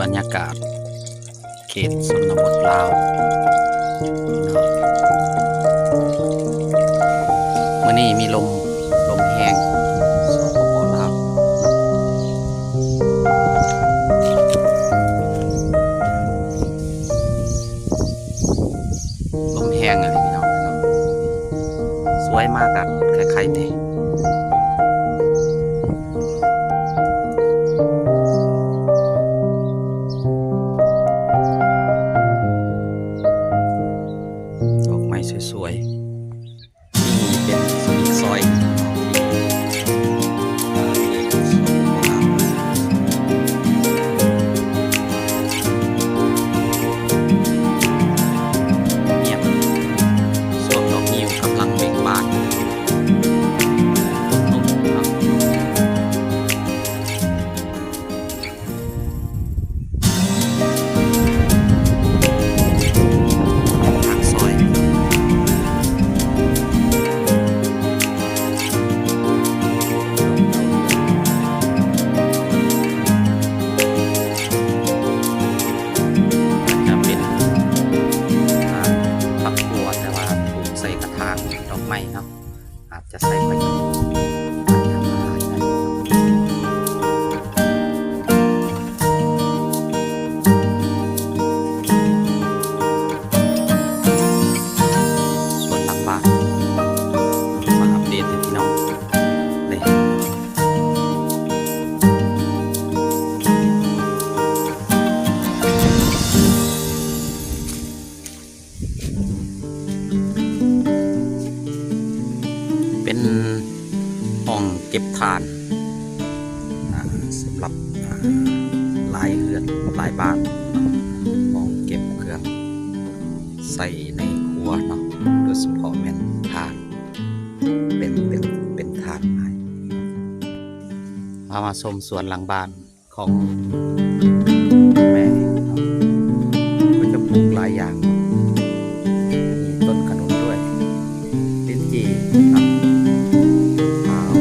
ບັນຍາກາດເຂດຊົນນະບົດລາວເນາະ. ມື້ນີ້ມີລົມ ລົມແຮງ ສປປ ລາວ. ລົມແຮງອີ່ຫຼີເນາະ ສວຍມາກະໄຄໆແດ່. ດອກໄມ້ສວຍໆ ນີ້ເປັນອີກຊອຍ ງຽບ ຊ່ວງດອກງິ້ວກຳລັງເບັ່ງບານ. ປາກຊອຍ ຈະເປັນ ອ່າ ຝັກບົວ ແຕ່ວ່າປູກໃສ່ກະຖາງດອກໄມ້ເນາະ. ອາດຈະໃຊ້ປະໂຫຍດ ອາດຈະມາຫາໄດ້. ສວນຫຼັງບ້ານ ມາອັບເດດໃຫ້ພີ່ນ້ອງໄດ້ເຫັນ. ເປັນຫ້ອງເກັບຖ່ານ ອ່າ ສຳລັບ ອ່າ ຫຼາຍເຮືອນຫຼາຍບ້ານ ຫ້ອງເກັບເຄື່ອງໃຊ້ໃນຄົວເນາະ ໂດຍສະເພາະແມ່ນຖ່ານ ເປັນ ເປັນ ເປັນຖ່ານໄມ້. ເຮົາມາຊົມສວນຫຼັງບ້ານ ຂອງແມ່ເນາະ ເພິ່ນຈະປູກຫຼາຍຢ່າງ ມີຕົ້ນຂະໜຸນດ້ວຍ ລິ້ນຈີ່ເນາະ ຂາວ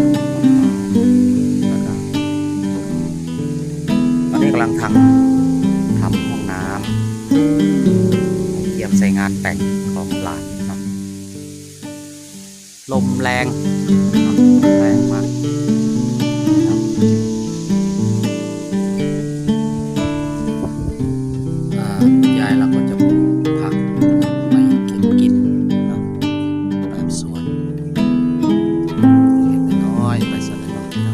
ແລ້ວກະຕອນນີ້ກຳລັງທຳ ທຳຫ້ອງນ້ຳ ກຽມໃສ່ງານແຕ່ງຂອງຫຼານເນາະ. ລົມແຮງ ລົມແຮງມາກ. ອ່າ ຍາຍລາວກໍຈະປູກຜັກໄວ້ເກັບກິນເນາະ ຕາມສວນ ເລັກໆນ້ອຍໆ ໄປຊັ້ນແຫຼະເນາະ.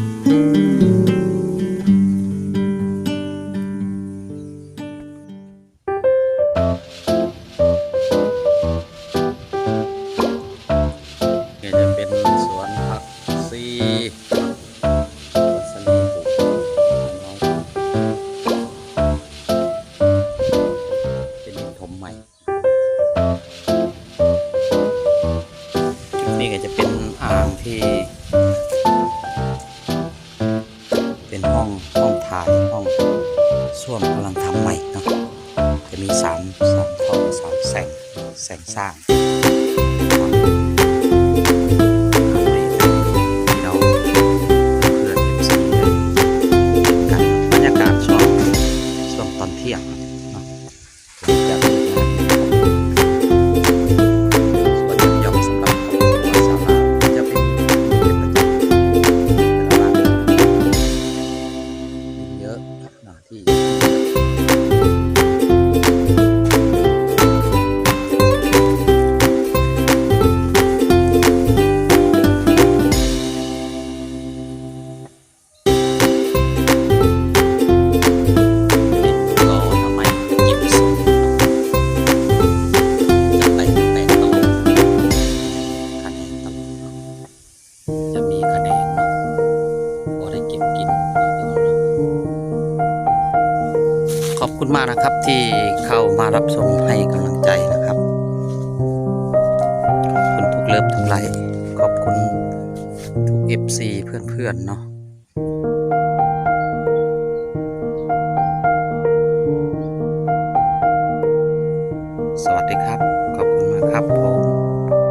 ນີ້ຈະເປັນສວນຜັກຊີ ຜັກສະຫຼີປູກເນາະ ເປັນດິນຖົມໃໝ່. ຈຸດນີ້ກໍຈະເປັນອ່າງທີ່ ເປັນຫ້ອງ ຫ້ອງຖ່າຍ ຫ້ອງສ້ວມກຳລັງທຳໃໝ່ເນາະ ຈະມີສາມ ສາມທໍ່ ສາມແສງ ແສງສ້າງ ພີ່ນ້ອງເພື່ອນເອັຟຊີ ກັນ ບັນຍາກາດຊ່ວງ ຊ່ວງຕອນທ່ຽງເນາະ. ເຍອະເນາະ ທີ່ ຈະມີຂະແໜງເນາະ ພໍໄດ້ເກັບກິນເນາະ ພີ່ນ້ອງເນາະ. ຂອບຄຸນມາກນະຄັບ ທີ່ເຂົ້າມາຮັບຊົມໃຫ້ກຳລັງໃຈນະຄັບ. ຂອບຄຸນທຸກເລີບທຸກໄລ້ ຂອບຄຸນທຸກເອັຟຊີເພື່ອນໆເນາະ. ສະຫວັດດີຄັບ ຂອບຄຸນມາກຄັບຜົມ.